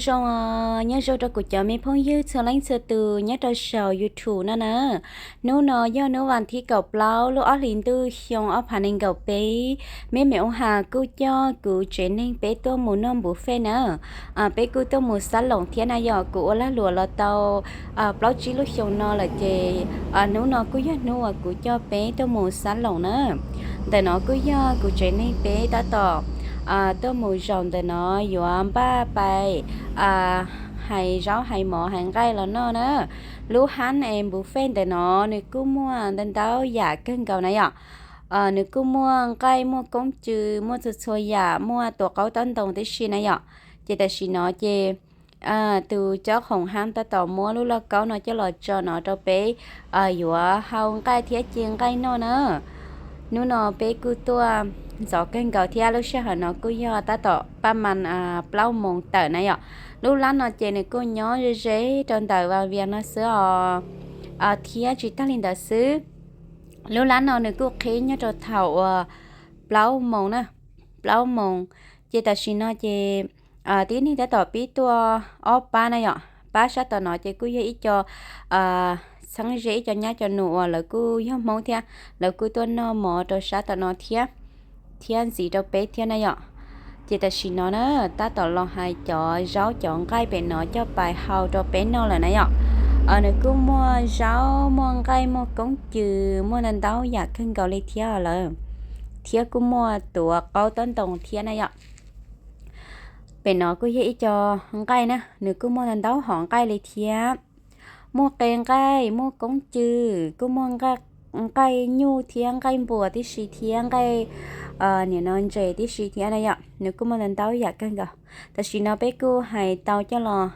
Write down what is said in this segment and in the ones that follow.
Zoo, nyob zoo rau kuv cov me phooj ywg txhua leej txhua tus nyob rau saum YouTube no na. Hnub no yog hnub vas thib kaum plaub lub ob hlis ntuj xyoo ob phav nees nkaum peb, me me ua has kuj coj kuv tsev neeg peb tuaj mus noj npuv fej na. Peb kuj tuaj mus xab loos thiab na yom, kuv ua lag luam los tau plaub tsib lub xyoo no lawm ces hnub no kuj yog hnub uas kuv coj peb tuaj mus xab loos na. Ntawm no kuj yog kuv tsev neeg peb tab tom tuaj mus zaum ntawm no yuav npaj pais hais zaub hais mov hais nqaij los noj na. Lub hab es npuv fej ntawm no nws kuj muaj ntau ntau yam kawg nkaus na yom. Nws kuj muaj nqaij muaj koob cw muaj txhua txhua yam, muaj tuav qaub taub ntoo tib si na yom. Ces tam sim no ces tus cob khoom hab tab tom muab lub lauj kaub no coj los tso no rau peb yuav hau nqaij thiab ci nqaij noj na. Hnub no peb kuj tuaj ntxov kawg nkaus thiab, lub sij hawm no kuj yog tab tom paj mas plaub moos tawm na yom. Lub lab no ces nws kuj nyob ze ze rau ntawm Vas Vias no xwb os, thiab tsis tag li ntawd xwb, lub lab no nws kuj qhib nyob rau thaum uas plaub moos na, plaub moos. Ces tam sim no ces tib neeg tab tom pib tuaj ob pab na yom. Pab sab tom no ces kuj yog ib co txheeb ze, ib co nyab cov nus uas lawv kuj yog Hmoob thiab, lawv kuj tuaj noj mov rau sab tom no thiab, thiab ntxiv rau peb thiab na yom. Ces tam sim no na, tab tom los hais cov zaub cov nqaij pem no coj pais hau rau peb noj lawm na yom. Nws kuj muaj zaub, muaj nqaij, muaj koob cw, muaj ntau ntau yam kawg nkaus li thiab lawm, thiab kuj muaj tuav qaub taub ntoo thiab na yom. Pem no kuj yog ib co nqaij na, nws kuj muaj ntau ntau hom nqaij li thiab. Muaj qe nqaij, muaj koob cw, kuj muaj nqaij nyuj thiab nqaij npuas tib si thiab nqaij, nim no ntses tib si thiab na yom. Nws kuj muaj ntau ntau yam kawg nkaus. Tam sim no peb kuj hais tau coj los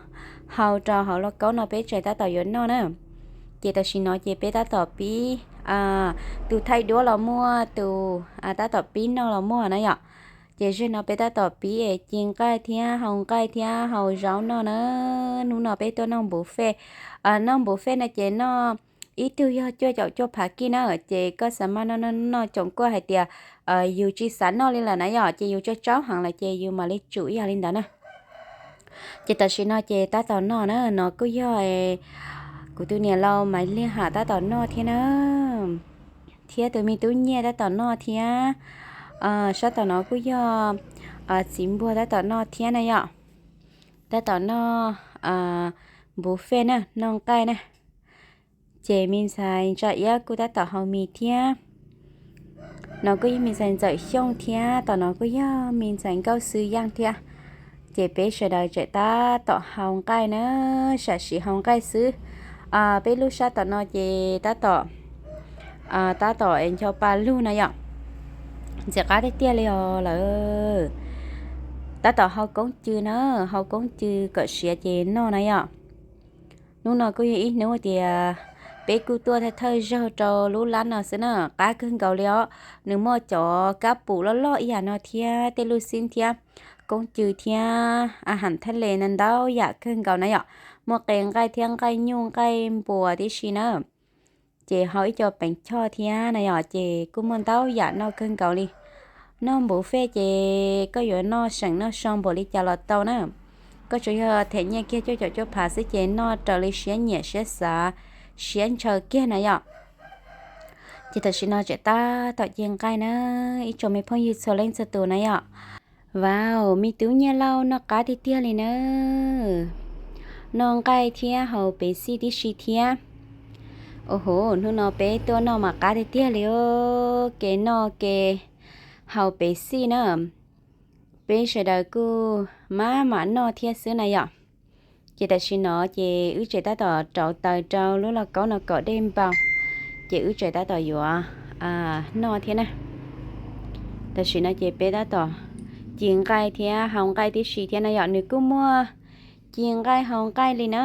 hau rau hauv lauj kaub no peb tseem tab tom yuav noj na. Ces tam sim no ces peb tab tom pib, tus thaij duab los muaj, tus tab tom pib noj los muaj na yom. Ces zaum no peb tab tom pib es ci nqaij thiab hau nqaij thiab hau zaub noj na. Hnub no peb tuaj noj npuv fej. Noj npuv fej no ces noj ib tug yog cuaj caum cuaj phav kij na, ces koj xav maj noj noj noj, tsoom kuj hais tias yus tsis xav noj li lawm na yom, ces yus tsaug tsaub heev lawm ces yus mam li tsum ib yam li ntawd na. Ces tam sim no ces tab tom noj na, no kuj yog kuv tus niam laus Maiv Liag Ham tab tom noj thiab na, thiab tus me tub Nyiaj tab tom noj thiab. Sab tom no kuj yog txiv npuag tab tom noj thiab na yom. Tab tom noj npuv fej na, noj nqaij na. Ces me ntxhais Ntsa Iab kuj tab tom haus mis thiab. No kuj yog me ntxhais Ntxawm Xyooj thiab, tom no kuj yog me ntxhais Nkauj Xwm Yaaj thiab. Ces peb sawv daws tseem tab tom haus nqaij na, sam sim haus nqaij xwb. Peb lub sab tom no ces tab tom, tab tom es ncho pa lug na yom. Ntxim qab tiag tiag li os lawm. Tab tom hau koob cw na, hau koob cw kom siav ces noj na yom. Hnub no kuj yog ib hnub tias peb kuj tuaj thawj thawj zaug rau lub lab no xwb na, qab kawg nkaus li os. Nws muaj cov kab pum loj loj ib yam no thiab tej lub xib thiab koob cw thiab a has thaj le no ntau yam kawg nkaus na yom. Muaj qe nqaij thiab nqaij nyuj nqaij npuas tib si na. Ces hau ib co peev choj thiab na yom, ces kuj muaj ntau yam noj kawg nkaus li. Noj npuv fej ces koj yuav noj seem noj so npaum li cas los tau na. Koj tsuas yog them nyiaj kiag cuaj caum cuaj phav xwb ces noj raws li siab nyiam siab xav, siab ntshaw kiag na yom. Ces tam sim no tseem tab tom ci nqaij na, ib tsoom me phooj ywg txhua leej txhua tus na yom. Wow, me tub Nyiaj Lauj noj qab tiag tiag li na. Noj nqaij thiab haus Pepsi tib si thiab. Au hov, hnub no peb tuaj noj mas qab tiag tiag li os, ke noj ke haus Pepsi na. Peb sawv daws kuj maj mam noj thiab xwb na yom. Ces tam sim no ces wb tseem tab tom rauv taws rau lub lauj kaub no kom dej npau, ces wb tseem tab tom yuav noj thiab na. Tam sim no ces peb tab tom ci nqaij thiab haus nqaij tib si thiab na yom, nws kuj muaj ci nqaij haus nqaij li na.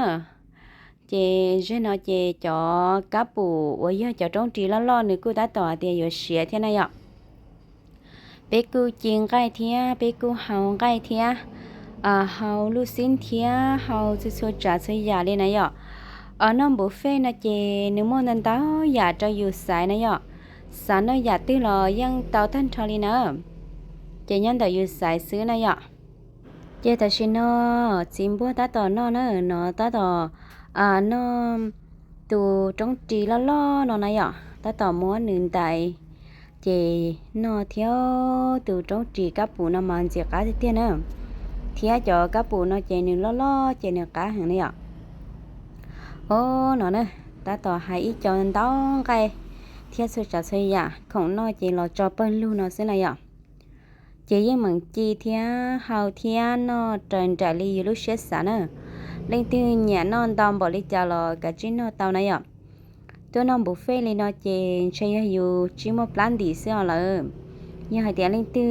Ces zaum no ces cov kab pum uas yog cov roob ris loj loj nws kuj tab tom tias yuav siav thiab na yom. Peb kuj ci nqaij thiab peb kuj haus nqaij thiab, haus lub xib thiab haus txhua txhua tsav txhua yam li na yom. Noj npuv fej no ces nws muaj ntau ntau yam rau yus xaiv na yom. Xav noj yam twg los yeej tau tag nrho li na. Ces nyob ntawm yus xaiv xwb na yom. Ces tam sim no txiv npuag tab tom noj na, no tab tom noj tus roob ris loj loj no na yom, tab tom muab nws ntais, ces noj thiab. Tus roob ris kab pum no mas ntxim qab tiag tiag na, thiab cov kab pum no ces nws loj loj ces nws qab heev na yom. Os, no na, tab tom hais ib co ntau nqaij thiab txhua tsav txhua yam khoom noj ces los tso pawg lug no xwb na yom. Ces yeej meem ci thiab hau thiab noj raws nraim li yus lub siab xav na. Leej twg nyiam noj ntau npaum li cas los kav tsij noj tau na yom. Tuaj noj buffet li no ces ntshe yog yus tsis muaj plab ntim xwb os lawm. Yog hais tias leej twg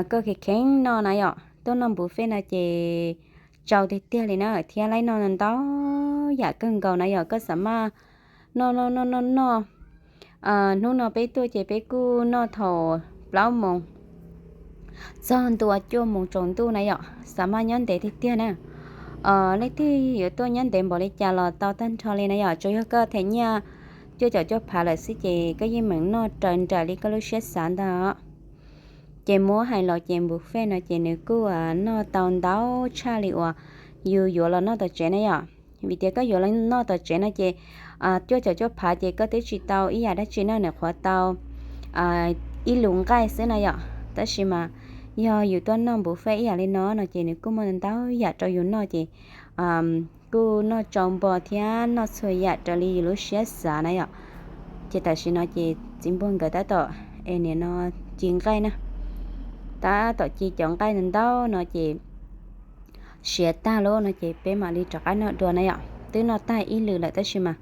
koj kheev kheev noj na yom, tuaj noj buffet no ces tsau tiag tiag li na, thiab laib noj ntau yam kawg nkaus na yom. Koj xam maj noj noj noj noj noj. Hnub no peb tuaj ces peb kuj noj thaum plaub moos txog ntua cuaj moos tsaus ntuj na yom, xam maj nyob ntev tiag tiag na. Leej twg yuav tuaj nyob ntev npaum li cas los tau tag nrho li na yom, tsuas yog koj them nyiaj cuaj caum cuaj phav lawm xwb ces koj yeej meem noj raws nraim li koj lub siab xav ntag. Ces muab hais los ces buffet no ces nws kuj noj tau ntau tshaj li uas yus yuav los noj tom tsev na yom. Vim tias koj yuav los noj tom tsev no ces cuaj caum cuaj phav ces koj twb tsis tau ib yam dab tsi na, nws qhuav tau ib lus nqaij xwb na yom. Tab sis mas yog yus tuaj noj buffet ib yam li no no ces nws kuj muaj ntau yam rau yus noj ces kuj noj tsau npo thiab noj txhua yam raws li yus lub siab xav na yom. Ces tam sim no ces txiv npuag nkawd tab tom, es nim no ci nqaij na, tab tom ci cov nqaij ntau no ces siav tag lawm no ces peb mam li rov qab noj dua na yom. Twb noj tag ib lwm lawm tab sis mas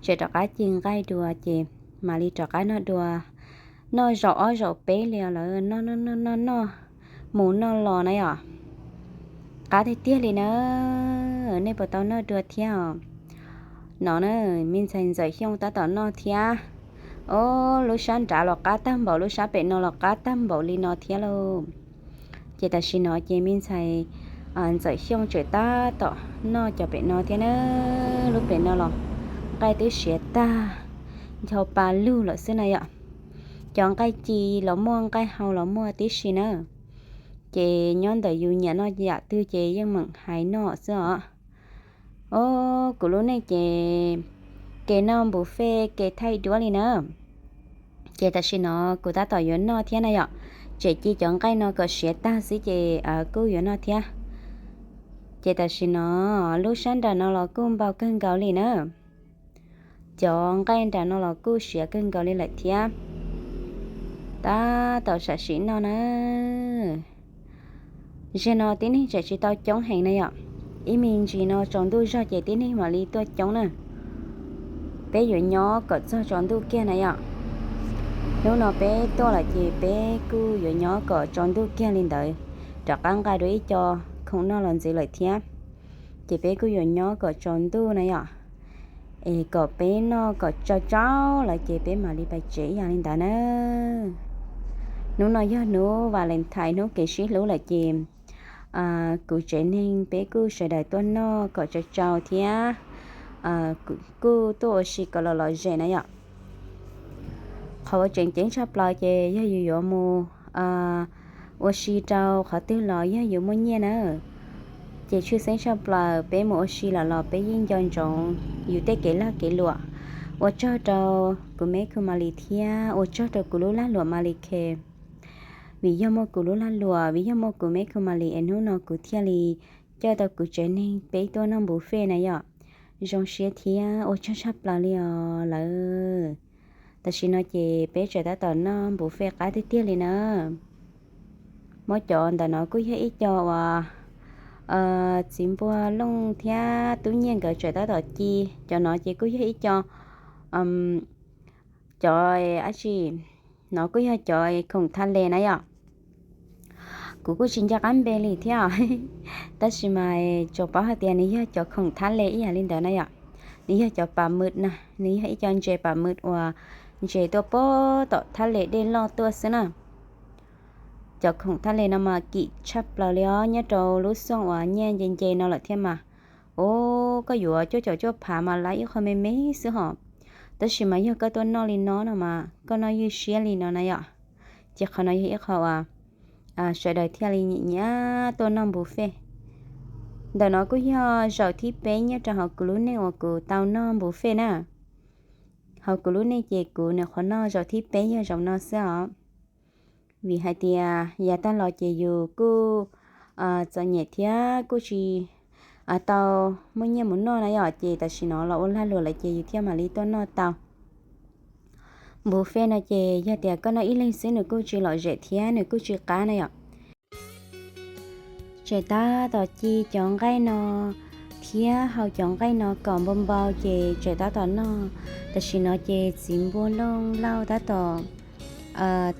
tseem rov qab ci nqaij dua ces mam li rov qab noj dua. Noj zaum ob zaum peb li lawm, noj noj noj noj noj mus noj los na yom. Qab tiag tiag li na, nej puas tau noj dua thiab os? No na, me ntxhais Ntxawm Xyooj tab tom noj thiab. Os, lub sab nrad los qab tag npaum, lub sab pem no los qab tag npaum li no thiab lauj. Ces tam sim no ces me ntxhais Ntxawm Xyooj tseem tab tom noj cov pem no thiab na. Lub pem no los nqaij twb siav tag, ncho pa lug lawm xwb na yom. Cov nqaij ci los muaj, nqaij hau los muaj tib si na. Ces nyob ntawm yus nyiam noj yam twg ces yeej meem hais noj xwb os. Os, kuv lub neej ces ke noj buffet ke thaij duab li na. Ces tam sim no kuv tab tom yuav noj thiab na yom. Tseem ci cov nqaij no kom siav tag xwb ces kuj yuav noj thiab. Ces tam sim no lub sab nram no los kuj npau kawg nkaus li na. Cov nqaij nram no los kuj siav kawg nkaus li lawm thiab. Tab tom sam sim noj na. Zaum no tib neeg tseem tsis tau coob heev na yom. Ib me ntsis no tsaus ntuj zog ces tib neeg mam li tuaj coob na. Peb yuav nyob kom txog tsaus ntuj kiag na yom. Hnub no peb tuaj lawm ces peb kuj yuav nyob kom tsaus ntuj kiag li ntawd, rov qab nqa dua ib co khoom noj los ntxiv lawm thiab. Ces peb kuj yuav nyob kom tsaus ntuj na yom. Es kom peb noj kom tsau tsau lawm ces peb mam li pais tsev ib yam li ntawd na. Hnub no yog hnub Valentine, hnub kev sib hlub lawm ces kuv tsev neeg peb kuj sawv daws tuaj noj kom tsau tsau thiab kuj tuaj ua si kom los lom zem na yom. Qhov uas tseem ceeb tshaj plaws ces yog yus yuav mus ua si rau qhov twg los yog yus muaj nyiaj na, ces tshwj xeeb tshaj plaws peb mus ua si lawm los peb yeej nco ntsoov yus tej kev lag kev luam. Ua tsaug rau kuv me khu Malis thiab ua tsaug rau kuv lub lag luam Malis Khe. Vim yog muaj kuv lub lag luam, vim yog muaj kuv me khu Malis es hnub no kuv thiaj li coj tau kuv tsev neeg peb tuaj noj buffet na yom. Zoo siab thiab ua tsaug tshaj plaws li os lawm. Tam sim no ces peb tseem tab tom noj buffet qab tiag tiag li na. Muab cov ntawm no kuj yog ib co uas txiv npua Looj thiab Tub Nyiaj nkawd tseem tab tom ci. Cov no ces kuj yog ib co, cov dab tsi, no kuj yog cov khoom tha les na yom. Kuv kuj tsis nco qab npe li thiab, tab sis mas tsuas paub hais tias nws yog cov khoom tha les ib yam li ntawd na yom. Nws yog cov pam mws na, nws yog ib co ntses pam mws uas ntses tuaj puag tom thaj les dej loj tuaj xwb na. Cov khoom tha les no mas kim tshaj plaws li os, nyob rau lub xyoo uas nyiaj nce nce no lawm thiab mas. Os, koj yuav cuaj caum cuaj phav mas laib ib qho me me xwb hos. Tab sis mas yog koj tuaj noj li no no mas koj noj ywj siab li no na yom. Ces qhov no yog ib qho uas sawv daws thiaj li nyiam nyiam tuaj noj buffet. Ntawm no kuj yog zaum thib peb nyob rau hauv kuv lub neej uas kuv tau noj buffet na. Hauv kuv lub neej ces kuv nyuam qhuav noj zaum thib peb yog zaum no xwb os. Vim hais tias yav tag los ces yus kuj txom nyem thiab kuj tsis tau muaj nyiaj mus noj na yom, ces tam sim no los ua lag luam lawm ces yus thiaj mam li tuaj noj tau. Buffet no ces yog tias koj noj ib leeg xwb nws kuj tsis lom zem thiab nws kuj tsis qab na yom. Tseem tab tom ci cov nqaij no thiab hau cov nqaij no kom npau npau ces tseem tab tom noj. Tam sim no ces txiv npua Looj Lauj tab tom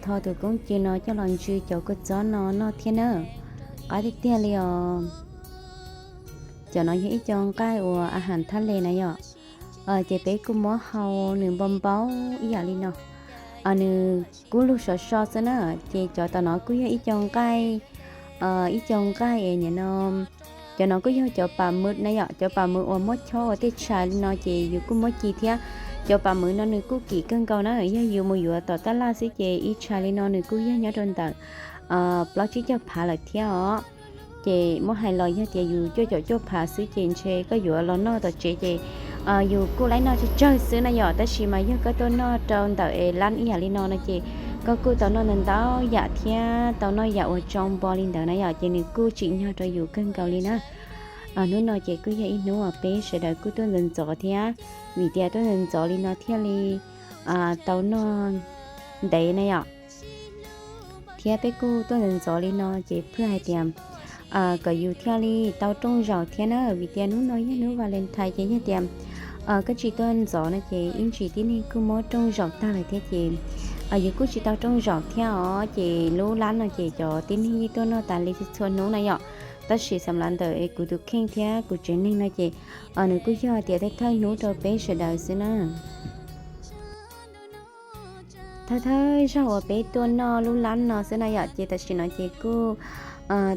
tho tus koob ci no coj los ntsw cov kua txob no noj thiab na. Qab tiag tiag li os. Cov no yog ib co nqaij uas a has thab le na yom. Ces peb kuj muab hau nws npau npau ib yam li no. Nws kub lug sov so xwb na. Ces cov tom no kuj yog ib co nqaij, ib co nqaij es nim no, cov no kuj yog cov pam mws na yom, cov pam mws uas muab chob ua tej tshais li no ces yus kuj muab ci thiab. Cov pam mws no nws kuj kim kawg nkaus na, yog yus mus yuav tom tab laj xwb ces ib tshais li no nws kuj yog nyob rau ntawm plaub tsib caug phav lawm thiab os. Ces muab hais los yog tias yus cuaj caum cuaj phav xwb ces ntshe koj yuav los noj tom tsev ces yus kuj laib noj tsawg tsawg xwb na yom, tab sis mas yog koj tuaj noj rau ntawm es lab ib yam li no no ces koj kuj tau noj ntau ntau yam thiab tau noj yam uas tsau npo li ntawd na yom, ces nws kuj tsim nyog rau yus kawg nkaus li na. Hnub no ces kuj yog ib hnub uas peb sawv daws kuj tuaj ntxov ntxov thiab, vim tias tuaj ntxov ntxov li no thiaj li tau noj ntev na yom. Thiab peb kuj tuaj ntxov ntxov li no ces phwj hais tias kom yus thiaj li tau rooj zaum thiab na, vim tias hnub no yog hnub Valentine ces yog tias koj tsis tuaj ntxov no ces ib ntsis tib neeg kuj muab rooj zaum tag lawm thiab ces yus kuj tsis tau rooj zaum thiab os. Ces lub lab no ces cov tib neeg yeej tuaj noj tas li txhua hnub na yom, tab sis xam lav ntawm kuv tus kheej thiab kuv tsev neeg no ces nws kuj yog tias thawj thawj hnub rau peb sawv daws xwb na. Thawj thawj zaug uas peb tuaj noj lub lab no xwb na yom, ces tam sim no ces kuj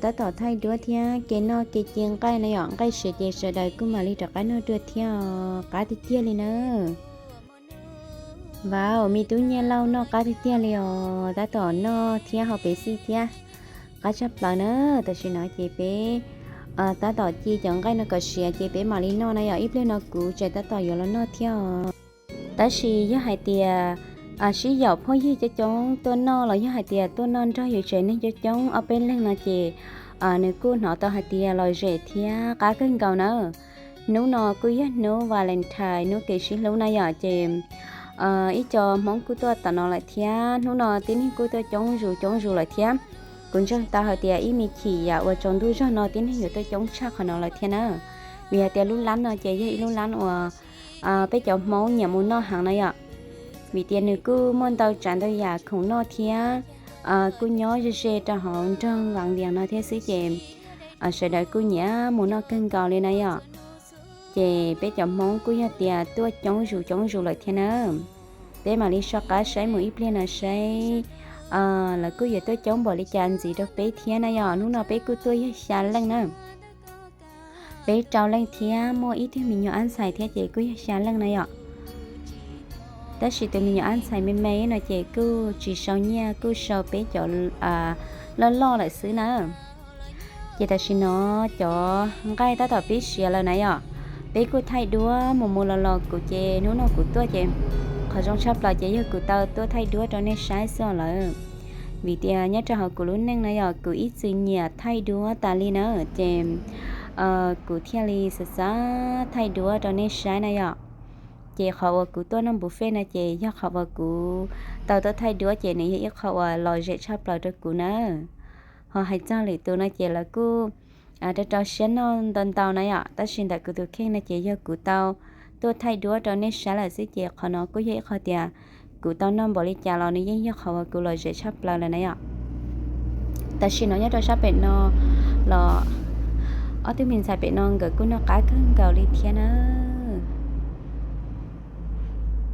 tab tom thaij duab thiab ke noj ke ci nqaij na yom, nqaij siav ces sawv daws kuj mam li rov qab noj dua thiab os, qab tiag tiag li na. Vauv, me tub Nyiaj Lauj noj qab tiag tiag li os, tab tom noj thiab haus Pepsi thiab, qab tshaj plaws na. Tam sim no ces peb tab tom ci cov nqaij no kom siav ces peb mam li noj na yom, ib pliag no kuv tseem tab tom yuav los noj thiab os. Tab sis yog hais tias sib yaum phooj ywg coob coob tuaj noj los yog hais tias tuaj noj nrog yus tsev neeg coob coob ob peb leeg no ces nws kuj hnov tau hais tias lom zem thiab qab kawg nkaus na. Hnub no kuj yog hnub Valentine, hnub kev sib hlub na yom, ces ib co Hmoob kuj tuaj tom no lawm thiab, hnub no tib neeg kuj tuaj coob zus coob zus lawm thiab. Kuv ntseeg tau hais tias ib me chim yam uas tsaus ntuj zog no tib neeg yuav tuaj coob tshaj qhov no lawm thiab na. Vim hais tias lub lab no ces yog ib lub lab uas peb cov Hmoob nyiam mus noj heev na yom. Vim tias nws kuj muaj ntau tsav ntau yam khoom noj thiab, kuj nyob ze ze rau hauv nroog Vaj Vias no thiab xwb ces sawv daws kuj nyiam mus noj kawg nkaus li na yom. Ces peb cov Hmoob kuj yog tias tuaj coob zus coob zus lawm thiab na. Peb mam li so qab saib mus ib pliag no saib lawv kuj yuav tuaj coob npaum li cas ntxiv rau peb thiab na yom. Hnub no peb kuj tuaj yog xya leej na. Peb rau leej thiab muaj ib tug me nyuam ab ntxhais thiab ces kuj yog xya leej na yom. Tab sis tus me nyuam ab ntxhais me me no ces kuj tsis sau nyiaj, kuj sau peb cov loj loj lawm xwb na. Ces tam sim no cov nqaij tab tom pib siav lawm na yom. Peb kuj thaij duab mus mus los los kuv ces hnub no kuv tuaj ces qhov zoo tshaj plaws ces yog kuv tau tuaj thaij duab rau nej saib xwb lawm. Vim tias nyob rau hauv kuv lub neej na yom, kuv ib txwm nyiam thaij duab tas li na, ces kuv thiaj li xav xav thaij duab rau nej saib na yom. Ces qhov uas kuv tuaj noj buffet no ces yog qhov uas kuv tau tuaj thaij duab ces nws yog ib qho uas lom zem tshaj plaws rau kuv na. Ho hais txog lwm tus no ces lawv kuj rau rau siab noj ntau ntau na yom, tab sis ntawm kuv tus kheej no ces yog kuv tau tuaj thaij duab rau nej saib lawm xwb ces qhov no kuj yog ib qho tias kuv tau noj npaum li cas los nws yeej yog qhov uas kuv lom zem tshaj plaws lawm na yom. Tam sim no nyob rau sab pem no los ob tug me ntxhais pem no nkawd kuj noj qab kawg nkaus li thiab na.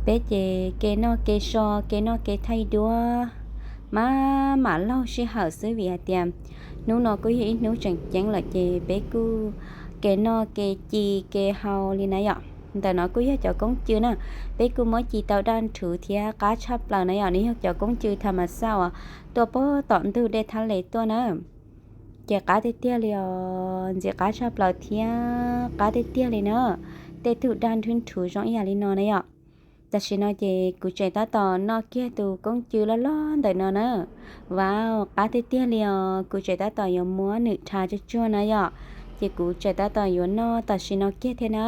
Peb ces ke noj ke so, ke noj ke thaij duab, maj mam laug sij hawm xwb vim hais tias hnub no kuj yog ib hnub tseem ceeb lawm ces peb kuj ke noj ke ci ke hau li na yom. Ntawm no kuj yog cov koob cw na, peb kuj muab ci tau daj nrhuv thiab qab tshaj plaws na yom. Nws yog cov koob cw tham mas xaj uas tuaj puag tom ntug dej thab les tuaj na. Ces qab tiag tiag li os, ntxim qab tshaj plaws thiab qab tiag tiag li na. Tej tug daj nrhuv nrhuv zoo ib yam li no na yom. Tam sim no ces kuv tseem tab tom noj kiag tus koob cw loj loj ntawm no na. Vauv, qab tiag tiag li os, kuv tseem tab tom yuav muab nws rha tsuag tsuag na yom. Ces kuv tseem tab tom yuav noj tam sim no kiag thiab na.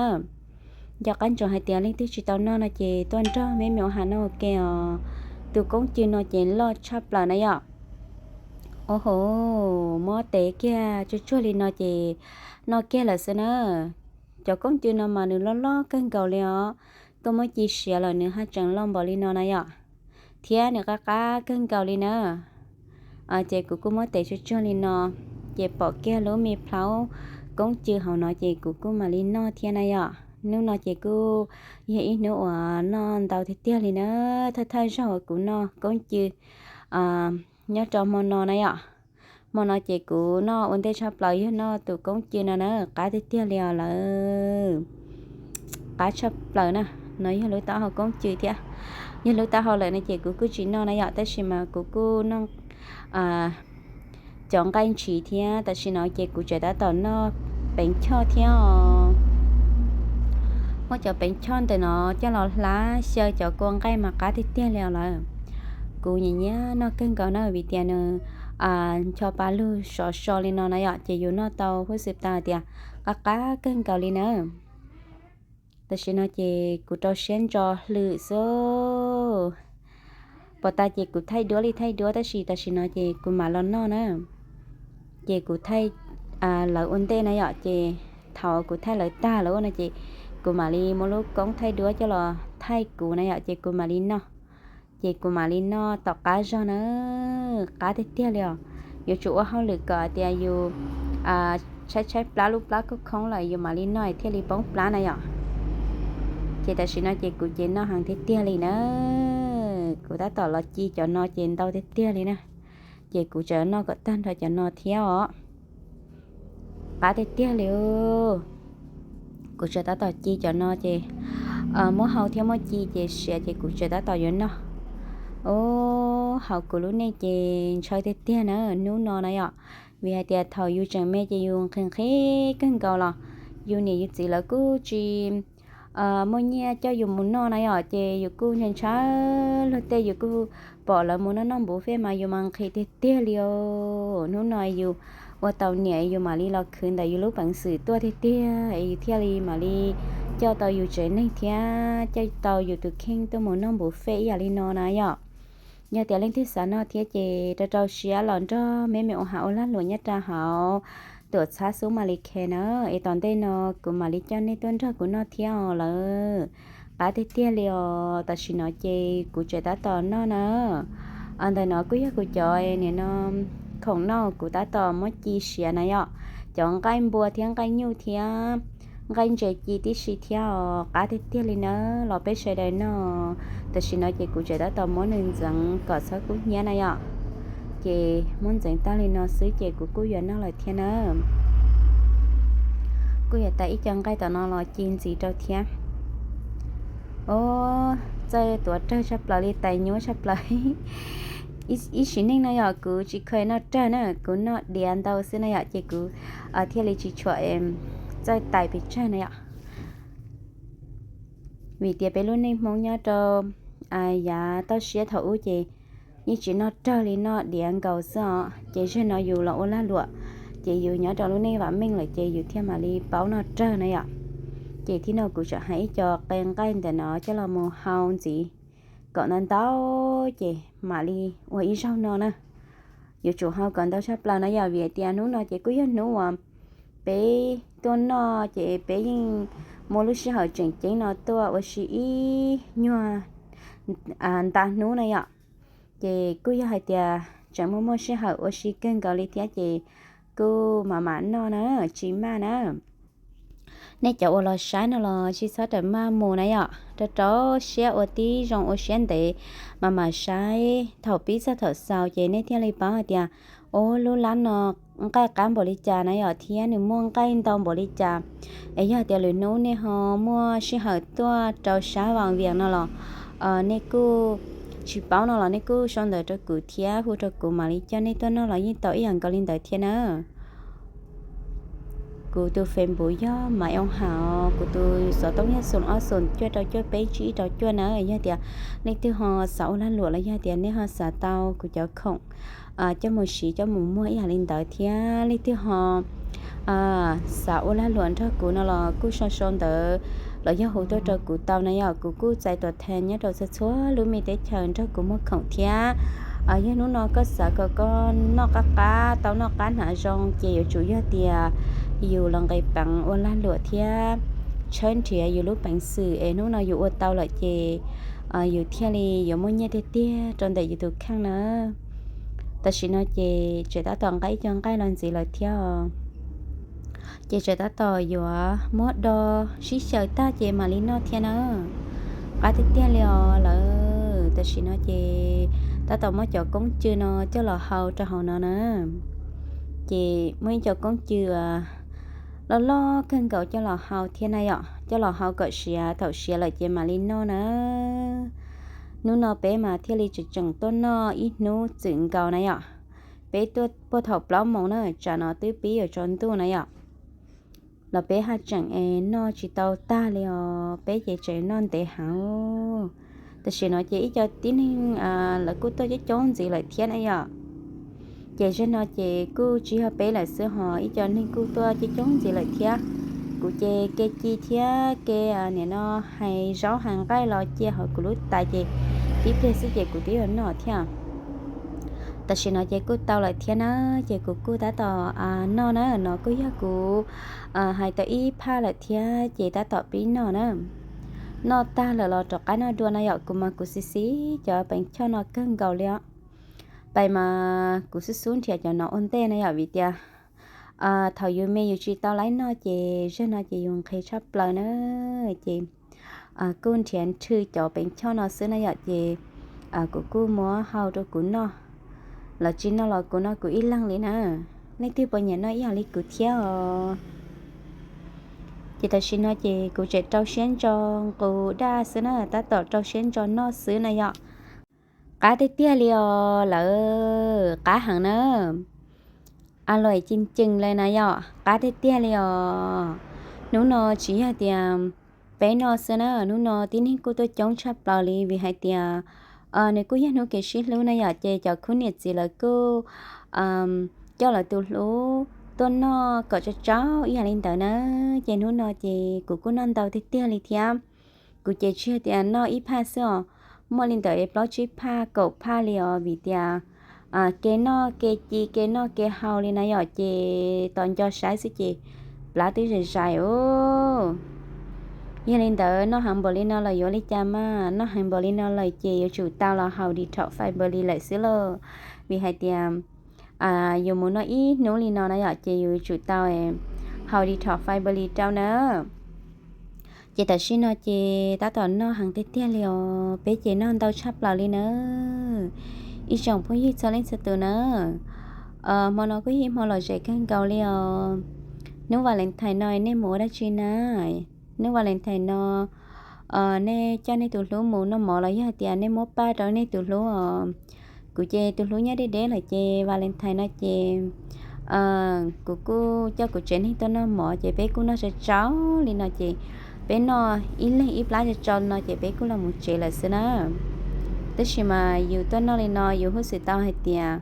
Nco qab ntsoov hais tias leej twg tsis tau noj no ces tuaj nrog me me ua ha noj ua ke os. Tus koob cw no ces loj tshaj plaws na yom. Au hauv, muab tev kiag tsuag tsuag li no ces noj kiag lawm xwb na. Cov koob cw no mas nws loj loj kawg nkaus li os. Koj muab ci siav lawm nws haj tseem loj npaum li no na yom. Thiab nws qab qab kawg nkaus li na. Ces kuv kuj muab tev tsuag tsuag li no, ces pom kiag lub me plhaub koob cw hauv no ces kuv kuj mam li noj thiab na yom. Hnub no ces kuj yog ib hnub uas noj ntau tiag tiag li na. Thawj thawj zaug uas kuv noj koob cw nyob rau hmo no na yom. Hmo no ces kuv noj ua ntej tshaj plaws yog noj tus koob cw no na, qab tiag tiag li os lawm. Qab tshaj plaws na. No yog lub taub hau koob cw thiab. Yog lub taub hau lawm no ces kuv kuj tsis noj na yom, tab sis mas kuv kuj noj cov nqaij ntshiv thiab. Tam sim no ces kuv tseem tab tom noj peev choj thiab os. Muab cov peev choj ntawm no coj los hlab xyaw cov kua nqaij mas qab tiag tiag li os lawm. Kuv nyiam nyiam noj kawg nkaus na vim tias nws ncho pa lug sov so li no na yom, ces yus noj tau huj xwm tas tias qab qab kawg nkaus li na. Tam sim no ces kuv rau siab ntso hlwm xwb. Pom tas ces kuv thaij duab li thaij duab tab sis tam sim no ces kuv mam los noj na. Ces kuv thaij lawv ua ntej na yom, ces thaum kuv thaij lawv tag lawm no ces kuv mam li muab lub koob thaij duab coj los thaij kuv na yom, ces kuv mam li noj. Ces kuv mam li noj tom qab zog na. Qab tiag tiag li os. Yuav tsum ua hauj lwm kom tias yus tshaib tshaib plab lub plab khoob khoob lawm yus mam li noj thiaj li poob plab na yom. Ces tam sim no ces kuv ces noj heev tiag tiag li na. Kuv tab tom los ci cov no ces ntau tiag tiag li na. Ces kuv tseem noj kom tag nrho cov no thiab os. Qab tiag tiag li. Kuv tseem tab tom ci cov no ces muab hau thiab muab ci ces siav ces kuv tseem tab tom yuav noj. Ub, hauv kuv lub neej ces ntshaw tiag tiag na hnub no na yom. Vim hais tias thaum yus tseem me ces yus nqhis nqhis kawg nkaus los yus niam yus txiv lawv kuj tsis muaj nyiaj coj yus mus noj na yom, ces yus kuj ntshaw ntshaw luag tej, yus kuj pom lawv mus noj noj npuv fej mas yus mas nqhis tiag tiag li os. Hnub no yus ua tau niam yus mam li los khwv ntawm yus lub peev xwm tuaj tiag tiag es yus thiaj li mam li coj tau yus tsev neeg thiab coj tau yus tus kheej tuaj mus noj npuv fej ib yam li no na yom. Yog tias leej twg xav noj thiab ces rau rau siab los nrog me me ua ha ua lag luam nyob rau hauv tuam txhab xub mam li khe na. Es tom ntej no kuv mam li coj nej tuaj nrog kuv noj thiab os lawm. Qab tiag tiag li os. Tam sim no ces kuv tseem tab tom noj na. Ntawm no kuj yog kuv cov nim no khoom noj kuv tab tom muab ci siav na yom. Cov nqaij npua thiab nqaij nyuj thiab nqaij ntses ci tib si thiab os. Qab tiag tiag li na. Los peb sawv daws noj. Tam sim no ces kuv tseem tab tom muab nws ntxeev kom txhob kub hnyiab na yom. Ces muab ntxeev tag li no xwb ces kuv kuj yuav noj lawm thiab na. Kuj yuav tais ib co nqaij tom no los ci ntxiv rau thiab. Os, txawj tuav rawg tshaj plaws li, tais nyuaj tshaj plaws. Ib sim neej no yom kuv tsis kheev noj rawg na, kuv noj diav ntau xwb na yom, ces kuv thiaj li tsis tshua txawj tais pes tsawg na yom. Vim tias peb lub neej Hmoob nyob rau yav toj siab thaum ub ces yeej tsis noj rawg li, noj diav nkaus xwb os. Ces zaum no yus los ua lag luam ces yus nyob rau lub neej vam meej lawm ces yus thiaj mam li paub noj rawg na yom. Ces thiab no kuv tseem hais ib co qe nqaij ntawm no coj los mus hau ntxiv kom ntau ntau ces mam li ua ib zaug no na. Yuav tsum hau kom ntau tshaj plaws na yom, vim tias hnub no ces kuj yog hnub uas peb tuaj noj ces peb yeej muaj lub sij hawm tseem ceeb no tuaj ua si ib nyuag nta hnub na yom. Ces kuj yog hais tias tseem muaj muaj sij hawm ua si kawg nkaus li thiab ces kuj mam mam noj na, tsis maj na. Nej cov uas los saib no los tsis txhob rawm maj mus na yom, rau rau siab ua tib zoo ua siab ntev mam mam saib thaum pib txog thaum xaus ces nej thiaj li paub hais tias, ub, lub lab no nqaij qab npaum li cas na yom, thiab nws muaj nqaij ntau npaum li cas. Es yog tias lwm hnub nej ho muaj sij hawm tuaj rau sab Vaj Viam no los nej kuj tsis paub no los nej kuj sau ntawv rau kuv thiab hu rau kuv mam li coj nej tuaj noj los yeej tau ib yam nkaus li ntawd thiab na. Kuv tus Facebook yog Maiv Ooj Ham, kuv tus xov tooj yog xoom ob xoom cuaj rau cuaj peb tsib rau cuaj na. Yog tias leej twg ho xav ua lag luam los yog tias nej ho xav tau kuv cov khoom coj mus siv coj mus muag ib yam li ntawd thiab leej twg ho xav ua lag luam nrog kuv no los kuj sau sau ntawv los yog hu tuaj rau kuv tau na yom. Kuv kuj txais tuam thas nyob rau txhua txhua lub me teb chaws nrog kuv muag khoom thiab. Yog hnub no koj xav kom koj noj qab qab tau noj qab hnav zoo ces yuav tsum yog tias yus los nqis peev ua lag luam thiab tshawb nrhiav yus lub peev xwm es hnub no yus ua tau lawm ces yus thiaj li yuav muaj nyiaj tiag tiag rau ntawm yus tus kheej na. Tam sim no ces tseem tab tom nqa ib co nqaij los ntxiv lawm thiab os. Ces tseem tab tom yuav muab do sib xyaw tag ces mam li noj thiab na. Qab tiag tiag li os lawm. Tam sim no ces tab tom muab cov koob cw no coj los hau rau hauv no na. Ces muaj ib co koob cw loj loj kawg nkaus coj los hau thiab na yom, coj los hau kom siav, thaum siav lawm ces mam li noj na. Hnub no peb mas thiaj li tseem tseem tuaj noj ib hnub txwm nkaus na yom. Peb tuaj puag thaum plaub moos na, tsam no twb pib yuav tsaus ntuj na yom. Los peb haj tseem es noj tsis tau tag li os, peb ces tseem noj ntev heev. Tam sim no ces ib co tib neeg lawv kuj tuaj coob coob ntxiv lawm thiab na yom. Ces zaum no ces kuj tsis yog peb lawm xwb ho ib co neeg kuj tuaj coob coob ntxiv lawm thiab. Kuv ces ke ci thiab ke nim no hais zaub hais nqaij los cia hauv kuv lub tais ces tib pliag xwb ces kuv twb yuav noj thiab. Tam sim no ces kuj tau lawm thiab na, ces kuv kuj tab tom noj na, no kuj yog kuv hais tau ib phaj lawm thiab ces tab tom pib noj na. Noj tag lawm los rov qab noj dua na yom, kuv mas kuv xis xis cov peev choj no kawg nkaus li os. Pais mas kuv xub xub nrhiav cov no ua ntej na yom, vim tias thaum yus me yus tsis tau laib noj ces zaum no ces yus nqhis tshaj plaws na. Ces kuj nrhiav nrhw cov peev choj no xwb na yom, ces kuv kuj muab hau rau kuv noj. Lawv tsis noj los kuv noj kuv ib leeg li na. Leej twg puas nyiam noj ib yam li kuv thiab os? Ces tam sim no ces kuv tseem rau siab ntso nqus daj xwb na, tab tom rau siab ntso noj xwb na yom. Qab tiag tiag li os lawm, qab heev na. A luam ceev ceev li na yom, qab tiag tiag li os. Hnub no tsis yog tias peb noj xwb na, hnub no tib neeg kuj tuaj coob tshaj plaws li vim hais tias nws kuj yog hnub kev sib hlub na yom, ces cov khub niam txiv lawv kuj coj lawv tus hlub tuaj noj kom tsau tsau ib yam li ntawd na. Ces hnub no ces kuv kuj noj ntau tiag tiag li thiab. Kuv ces tsis yog tias noj ib phaj xwb os, muaj li ntawm plaub tsib phaj kaum phaj li os, vim tias kev noj kev ci kev noj kev haus li na yom, ces tos nco saib xwb ces plab twb zais zais os. Yog li ntawd noj heev npaum li no los yuav li cas mas, noj heev npaum li no lawm ces yuav tsum tau los haus detox fiber li lawm xwb lauj. Vim hais tias yus mus noj ib hnub li no na yom, ces yus tsum tau haus detox fiber li rau na. Ces tam sim no ces tab tom noj heev tiag tiag li os, peb ces noj ntau tshaj plaws li na. Ib tsoom phooj ywg txhua leej txhua tus na, hmo no kuj yog hmo lom zem kawg nkaus li os. Hnub Valentine no nej mus ua dab tsi na? Hnub Valentine no nej coj nej tus hlub mus noj mov los yog tias nej muab paj rau nej tus hlub os? Kuv ces tus hlub nyob deb deb lawm ces Valentine no ces kuv kuj coj kuv tsev neeg tuaj noj mov ces peb kuj noj tsau tsau li no ces peb noj ib leeg ib plab tsau tsau no ces peb kuj los mus tsev lawm xwb na. Tab sis mas yus tuaj noj li no yus huj xwm tau hais tias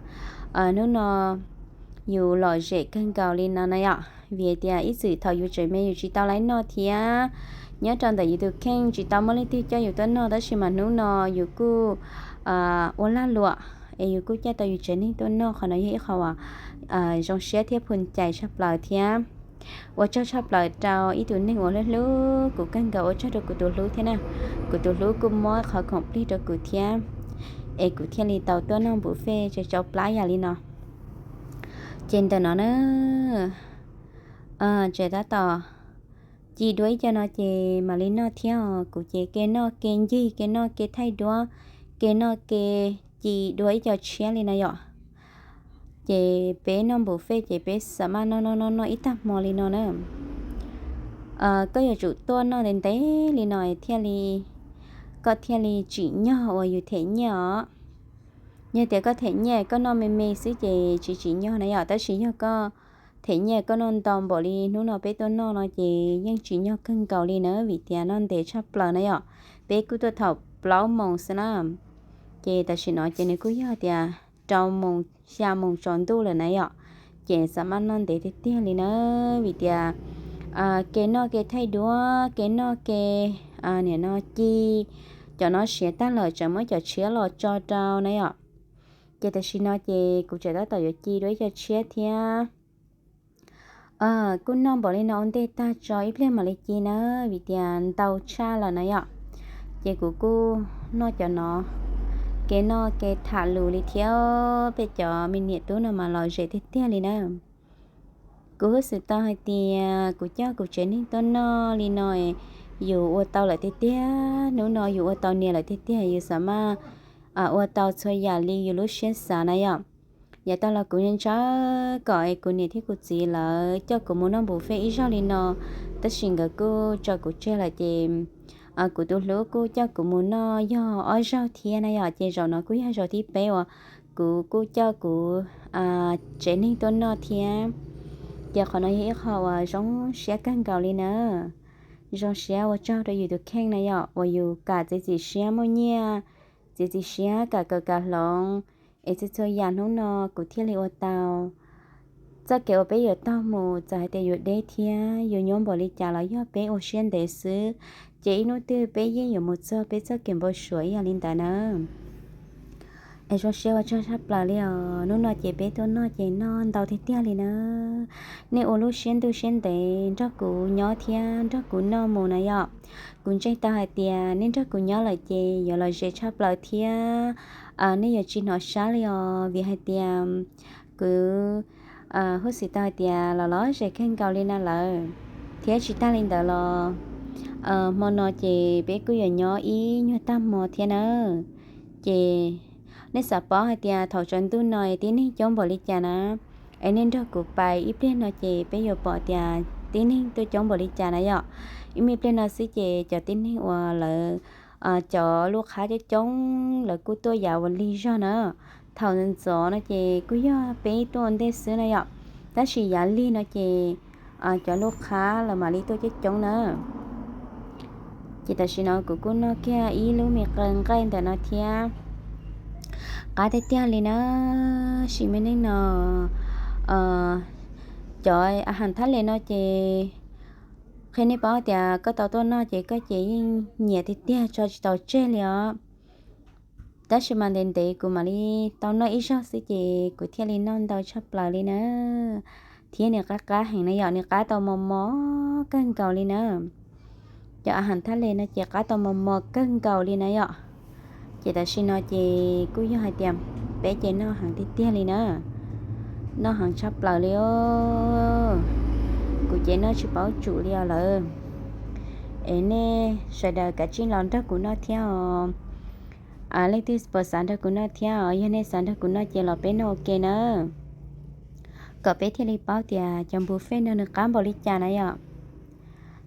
hnub no yus lom zem kawg nkaus li no na yom, vim hais tias ib txwm thaum yus tseem me yus tsis tau laib noj thiab. Nyob rau ntawm yus tus kheej tsis tau muaj leej twg coj yus tuaj noj, tab sis mas hnub no yus kuj ua lag luam es yus kuj coj tau yus tsev neeg tuaj noj, qhov no yog ib qho uas zoo siab thiab phu cai tshaj plaws thiab. Ua tsaug tshaj plaws rau ib tug neeg uas hlub hlub kuv kawg nkaus, ua tsaug rau kuv tus hlub thiab na. Kuv tus hlub kuj muab qhov khoom plig rau kuv thiab, es kuv thiaj li tau tuaj noj buffet tsau tsau plab yam li no. Ces ntawm no na, tseem tab tom ci dua ib co no ces mam li noj thiab os. Kuv ces ke noj ke ncig, ke noj ke thaij duab, ke noj ke ci dua ib co tshiab li no yom. Ces peb noj npus fej ces peb xam maj noj noj noj noj ib tag hmo li no na. Koj yuav tsum tuaj noj ntev ntev li no thiaj li, koj thiaj li tsim nyog uas yus them nyiaj os. Yog tias koj them nyiaj koj noj me me xwb ces tsis tsim nyog na yom, tab sis yog koj them nyiaj koj noj ntau npaum li hnub no peb tuaj noj no ces yeej tsim nyog kawg nkaus li na, vim tias noj ntev tshaj plaws na yom. Peb kuj tuaj thaum plaub moos xwb na, ces tam sim no ces nws kuj yog tias rau moos xya moos tsaus ntuj lawm na yom. Ces xam maj noj ntev tiag tiag li na, vim tias kev noj kev thaij duab, kev noj kev, nim no ci, cov no siav tag lawm tseem muab cov tshiab los tso rau na yom. Ces tam sim no ces kuv tseem tab tom yuav ci dua ib co tshiab thiab. Kuj noj npaum li no ua ntej tag tso ib pliag mam li ci na, vim tias ntau tshaj lawm na yom. Ces kuv kuj noj cov no, kev noj kev tham lus li thiab, peb cov me niam tub no mas lom zem tiag tiag li na. Kuv huj xwm tau hais tias kuv coj kuv tsev neeg tuaj noj li no, yus ua tau lawm tiag tiag, hnub no yus ua tau niam lawm tiag tiag, yus xam maj ua tau txhua yam li yus lub siab xav na yom. Yav tag los kuv ntshaw kom kuv niam thiab kuv txiv lawv coj kuv mus noj npus fej ib zaug li no, tab sis nkawd kuj tso kuv tseg lawm ces kuv tus hlub kuj coj kuv mus noj yog ob zaug thiab na yom. Ces zaum no kuj yog zaum thib peb uas kuv kuj coj kuv tsev neeg tuaj noj thiab. Ces qhov no yog ib qho uas zoo siab kawg nkaus li na. Zoo siab ua tsaug rau yus tus kheej na yom, uas yus kam txiav txim siab muaj nyiaj, txiav txim siab kam kawm kam hloov, es txhua txhua yam hnub no kuv thiaj li ua tau. Txoj kev uas peb yuav taug mus txawm hais tias yuav deb thiab yuav nyuaj npaum li cas los yog peb ua siab ntev xwb, ces ib hnub twg peb yeej yuav mus txog peb txoj kev npau suav ib yam li ntawd na. Es zoo siab ua tsaug tshaj plaws li os. Hnub no ces peb tuaj noj ces noj ntau tiag tiag li na. Nej ua lub siab ntuj siab ntev nrog kuv nyob thiab nrog kuv noj mus na yom. Kuv ntseeg tau hais tias nej nrog kuv nyob lawm ces yuav lom zem tshaj plaws thiab nej yuav tsis hnov sab li os, vim hais tias kuv huj xwm tau hais tias los lom zem kawg nkaus li na lawm. Thiab tsis tag li ntawd los hmo no ces peb kuj yuav nyob ib nyuag tag hmo thiab na. Ces nej xav paub hais tias thaum tsaus ntuj no tib neeg coob npaum li cas na, es nej nrog kuv pais ib pliag no ces peb yuav pom tias tib neeg tuaj coob npaum li cas na yom. Ib me pliag no xwb ces cov tib neeg uas lawv cov lub qhab coob coob lawv kuj tuaj yav ua lig zog na. Thaum ntxov no ces kuj yog peb tuaj ua ntej xwb na yom, tab sis yav lig no ces cov lub qhab lawv mam li tuaj coob coob na. Ces tam sim no kuv kuj noj kiag ib lub me qe nqaij ntawm no thiab. Qab tiag tiag li na, sim me neej no cov a has thab le no ces qhia nej paub tias koj tau tuaj noj ces koj ces yeej nyiam tiag tiag tso tsis tau tseg li os. Tab sis mas ntev ntev kuv mam li tau noj ib zaug xwb ces kuv thiaj li noj ntau tshaj plaws li na. Thiab nws qab qab heev na yom, nws qab tau mos mos kawg nkaus li na. Cov a has thab le no ces qab tau mos mos kawg nkaus li na yom. Ces tam sim no ces kuj yog hais tias peb ces noj heev tiag tiag li na. Noj heev tshaj plaws li os. Kuv ces noj tsis paub tsum li os lawm. Es nej sawv daws kav tsij los nrog kuv noj thiab os. Leej twg puas xav nrog kuv noj thiab os, yog nej xav nrog kuv noj ces los peb noj ua ke na, kom peb thiaj li paub tias cov npus fej no nws qab npaum li cas na yom.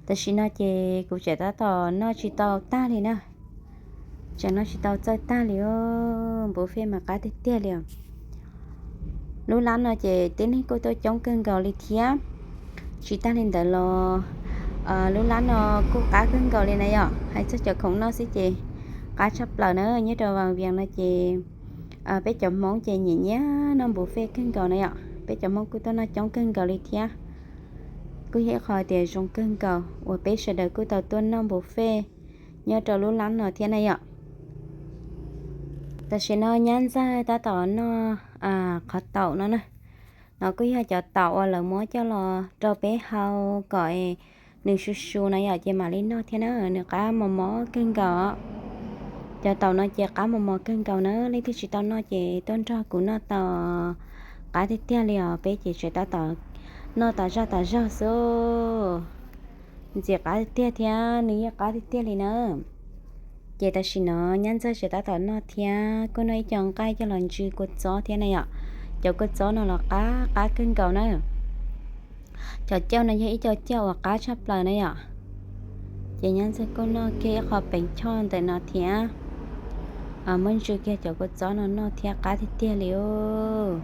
Tam sim no ces kuv tseem tab tom noj tsis tau tag li na. Tseem noj tsis tau txawj tag li os, npus fej mas qab tiag tiag li os. Lub lab no ces tib neeg kuj tuaj coob kawg nkaus li thiab. Tsis tag li ntawd los lub lab no kuj qab kawg nkaus li na yom. Hais txog cov khoom noj xwb ces qab tshaj plaws na. Nyob rau Vaj Vias no ces peb cov Hmoob ces nyiam nyiam noj npus fej kawg nkaus na yom. Peb cov Hmoob kuj tuaj noj coob kawg nkaus li thiab. Kuj yog ib qho tias zoo kawg nkaus uas peb sawv daws kuj tau tuaj noj npus fej nyob rau lub lab no thiab na yom. Tam sim no nyab ntxawg tab tom noj qhov taum no na. No kuj yog cov taum uas lawv muab coj los rau peb hau kom nws su su na yom, ces mam li noj thiab na. Nws qab mos mos kawg nkaus. Cov taum no ces qab mos mos kawg nkaus na, leej twg tsis tau noj ces tuaj nrog kuv noj tau, qab tiag tiag li os. Peb ces tseem tab tom noj tas zaj tas zog xwb. Ntxim qab tiag tiag thiab nws yeej qab tiag tiag li na. Ces tam sim no nyab ntxawg tseem tab tom noj thiab, kuj noj ib co nqaij coj los ntsw kua txob thiab na yom. Cov kua txob no los qab qab kawg nkaus na. Cov cauj no yog ib co cauj uas qab tshaj plaws na yom. Ces nyab ntxawg kuj noj kiag ib qho peev choj ntawm no thiab, muab ntsw kiag cov kua txob no noj thiab qab tiag tiag li os.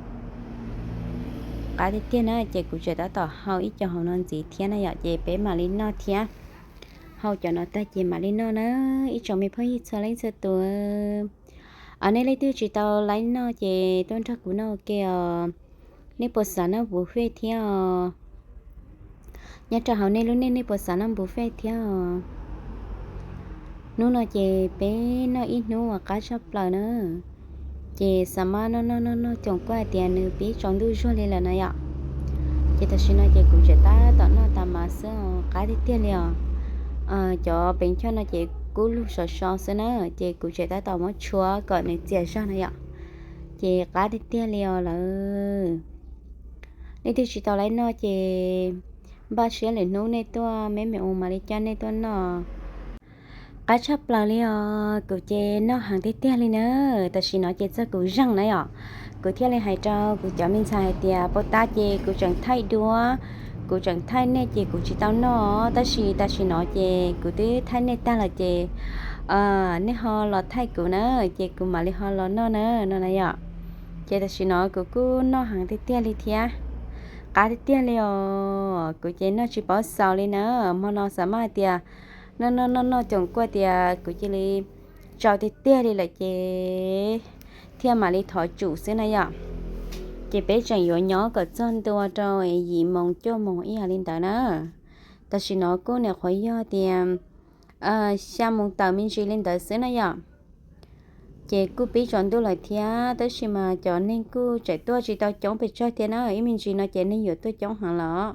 Qab tiag tiag na, ces kuv tseem tab tom hau ib co hauv no ntxiv thiab na yom, ces peb mam li noj thiab. Hau cov no tag ces mam li noj na, ib tsoom me phooj ywg txhua leej txhua tus. Nej leej twg tsis tau laib noj ces tuaj nrog kuv noj ua ke os. Nej puas xav noj buffet thiab os? Nyob rau hauv nej lub neej nej puas xav noj buffet thiab os? Hnub no ces peb noj ib hnub uas qab tshaj plaws na. Ces xav mas noj noj noj noj coom kuaj tias nws pib tsaus ntuj zuag li lawm na yom. Ces tam sim no ces kuv tseem tab tom noj tas mas xwb os, qab tiag tiag li os. Cov peev choj no ces kub lug sov so xwb na, ces kuv tseem tab tom muab tshuab kom nws txias zog na yom. Ces qab tiag tiag li os lawm. Nej twb tsis tau laib noj ces npaj siab lwm hnub nej tuaj, me me u mam li coj nej tuaj noj. Qab tshaj plaws li os, kuv ces noj heev tiag tiag li na. Tam sim no ces txog kuv zeeg na yom, kuv thiaj li hais rau kuv cov me ntxhais hais tias puas tas ces kuv tseem thaij duab, kuv tseem thaij nej ces kuv tsis tau noj, tab sis tam sim no ces kuv twb thaij nej tag lawm ces nej ho los thaij kuv na, ces kuv mam li ho los noj na no na yom. Ces tam sim no kuv kuj noj heev tiag tiag li thiab. Qab tiag tiag li os, kuv ces noj tsis paub xaus li na. Hmo no xav mas hais tias noj noj noj noj coom kuaj tias kuv cia li tsau tiag tiag li lawm ces thiaj mam li thov tsum xwb na yom. Ces peb tseem yuav nyob kom txog ntua rau yim moos cuaj moos ib yam li ntawd na. Tam sim no kuj nyuam qhuav yog tias xya moos tawm me ntsis li ntawd xwb na yom. Ces kuj pib tsaus ntuj lawm thiab, tab sis mas cov neeg kuj tseem tuaj tsis tau coob pes tsawg thiab na, ib me ntsis no ces neeg yuav tuaj coob heev lawm.